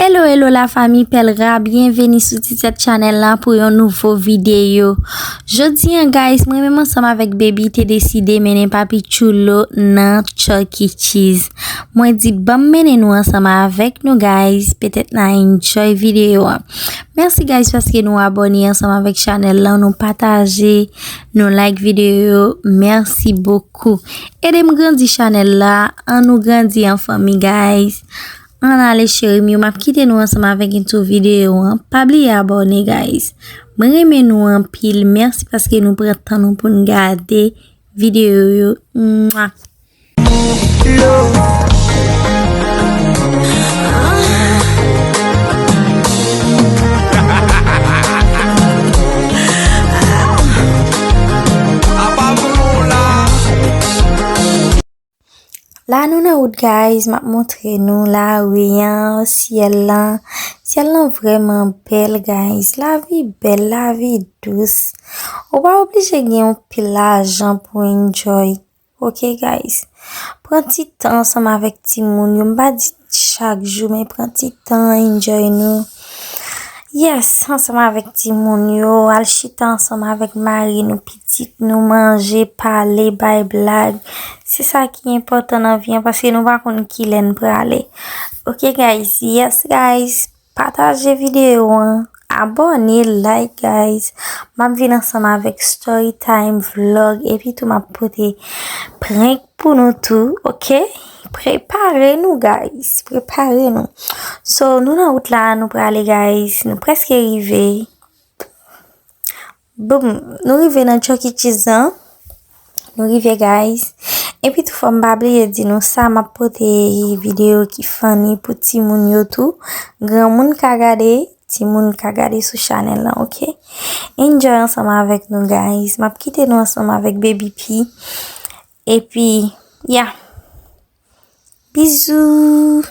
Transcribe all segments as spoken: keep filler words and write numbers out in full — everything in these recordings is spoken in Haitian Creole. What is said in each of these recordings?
Hello, hello la fami Pèlra, byenveni sou Ti Tèt Channel la pou yon nouvo videyo. Jodi an, guys, mwen menm ansanm avèk Baby te deside mennen Papi Chulo nan Chuck E. Cheese. Mwen di, "Ban m mennen nou ansanm avèk nou, guys, petèt n a enjoy videyo an." Mèsi, guys, paske nou abòne ansanm avèk chanèl la, nou pataje, nou like videyo yo. Mèsi bokou. Ede m grandi chanèl la, an nou grandi an fanmi, guys. Ann ale, cheri m yo, m ap kite nou ansanm avèk entwo videyo an. Pa bliye abòne, guys. Mwen renmen nou anpil. Mèsi paske nou pran tan nou pou n gade videyo yo. Mwa. La nou nan wout, guys, m ap montre nou lari an, syèl lan. Syèl lan vrèman bèl, guys. Lavi bèl, lavi dous. Ou pa oblije gen yon pil lajan pou enjoy. Ok, guys. Pran ti tan ansanm avèk timoun yo. M pa di chak jou, men pran ti tan, enjoy nou. Yes, ansanm avèk timoun yo, al chita ansanm avèk mari nou, pitit nou, manje, pale, bay blag. Se sa ki enpòtan nan vi an, paske nou pa konn kilè n prale. Ok, guys, yes, guys, pataje videyo an, abòne, like, guys. M ap vin ansanm avèk story time, vlog, epi tou m ap pote prank pou nou tou, ok? Prepare nou, guys, prepare nou. So, nou nan wout la, nou prale, guys, nou prèske rive. Boom, nou rive nan Chuck E. Cheese lan. Nou rive, guys. Epi tou, fò m pa bliye di nou sa, m ap pote videyo ki funny pou timoun yo tou. Granmoun ka gade, timoun ka gade sou chanèl lan, ok? Enjoy ansanm avèk nou, guys. M ap kite nou ansanm avèk Baby P. Epi, yeah. Bizou.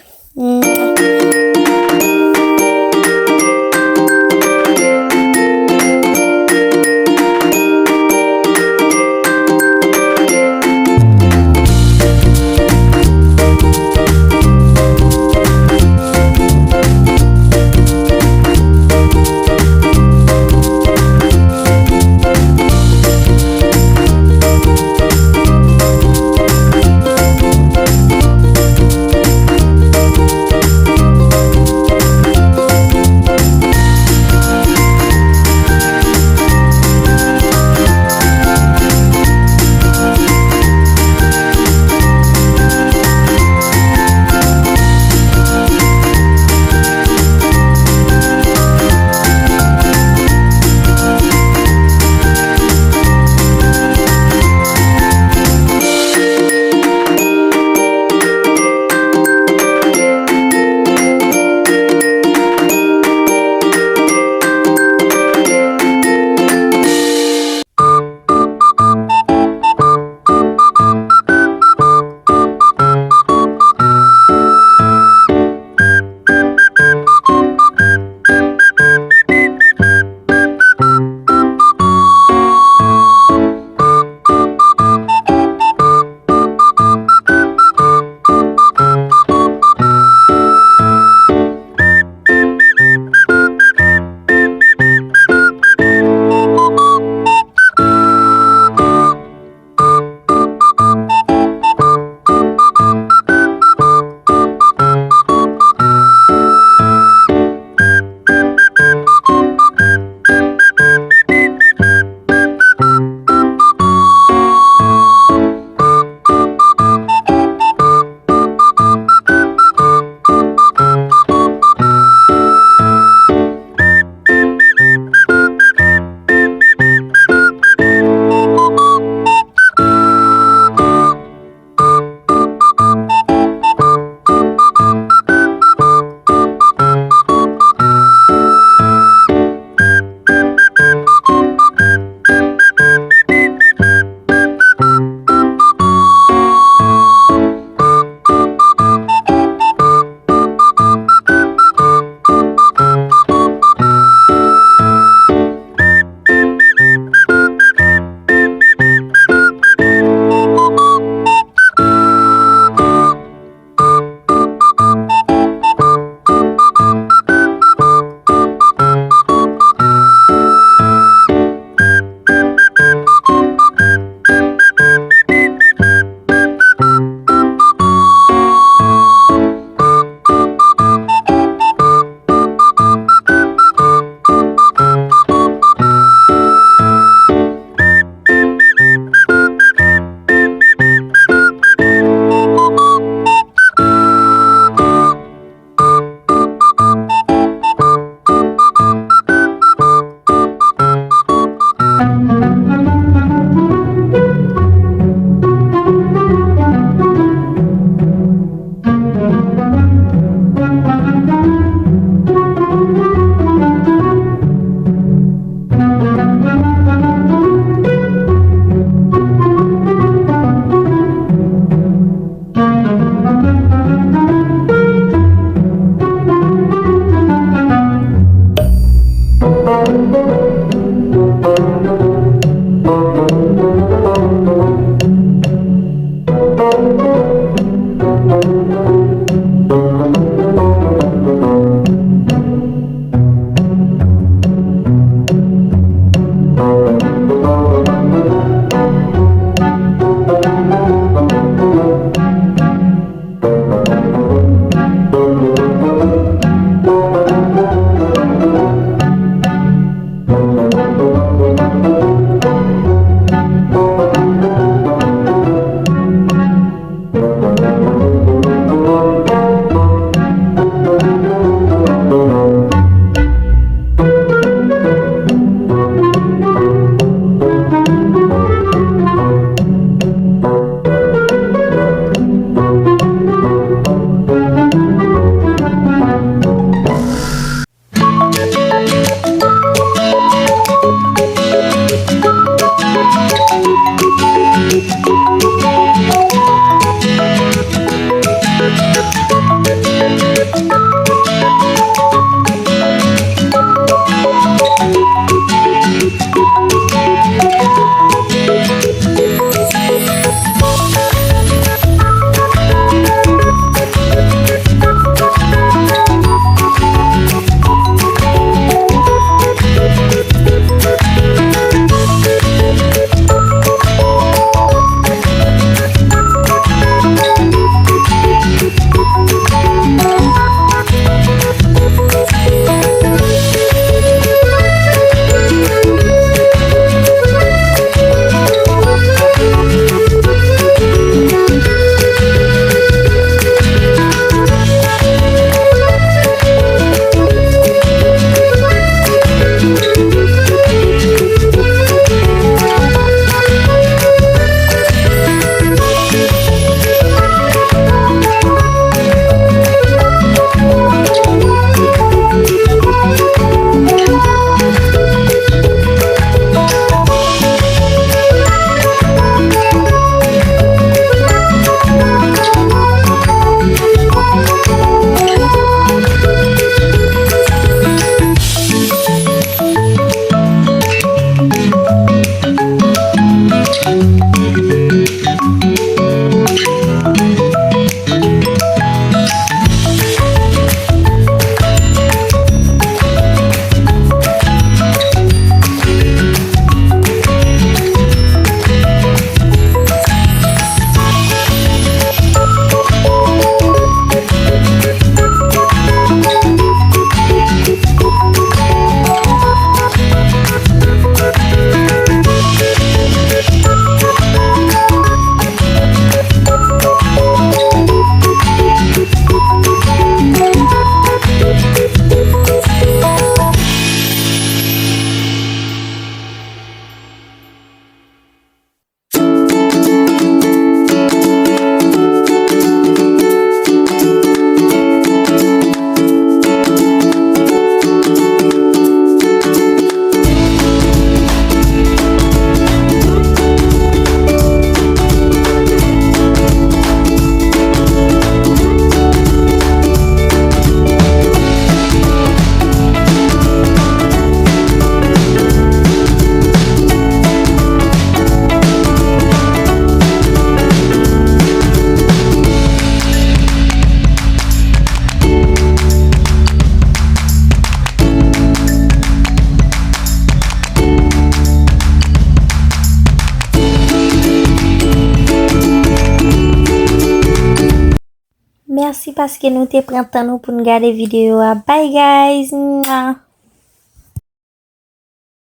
Mèsi paske nou te pran tan nou pou n gade videyo a. Bye guys! Mwah!